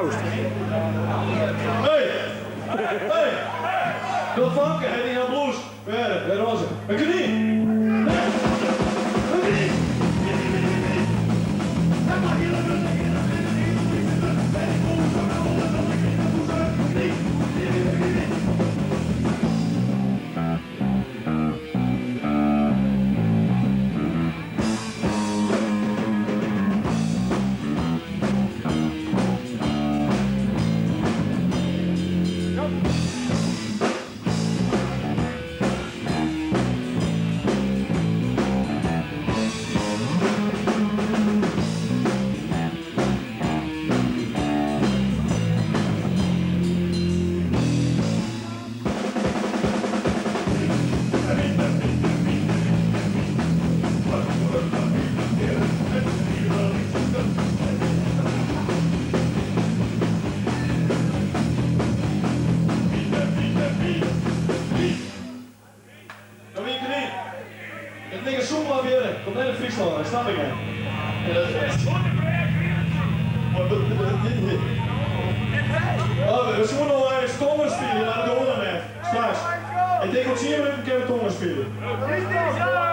Hey! Hey! Dat famke hat yn har blûs, wêr, wêr roze, in knyn! Nee! In knyn! No myn knyn. It nigger soepel bjirre komt net út Fryslân, dat snap ik net. We soene no eins tonger spylje, mar dat dogge we noch net. Straks. Ik tink oer tsien minuten kinne we tonger spylje.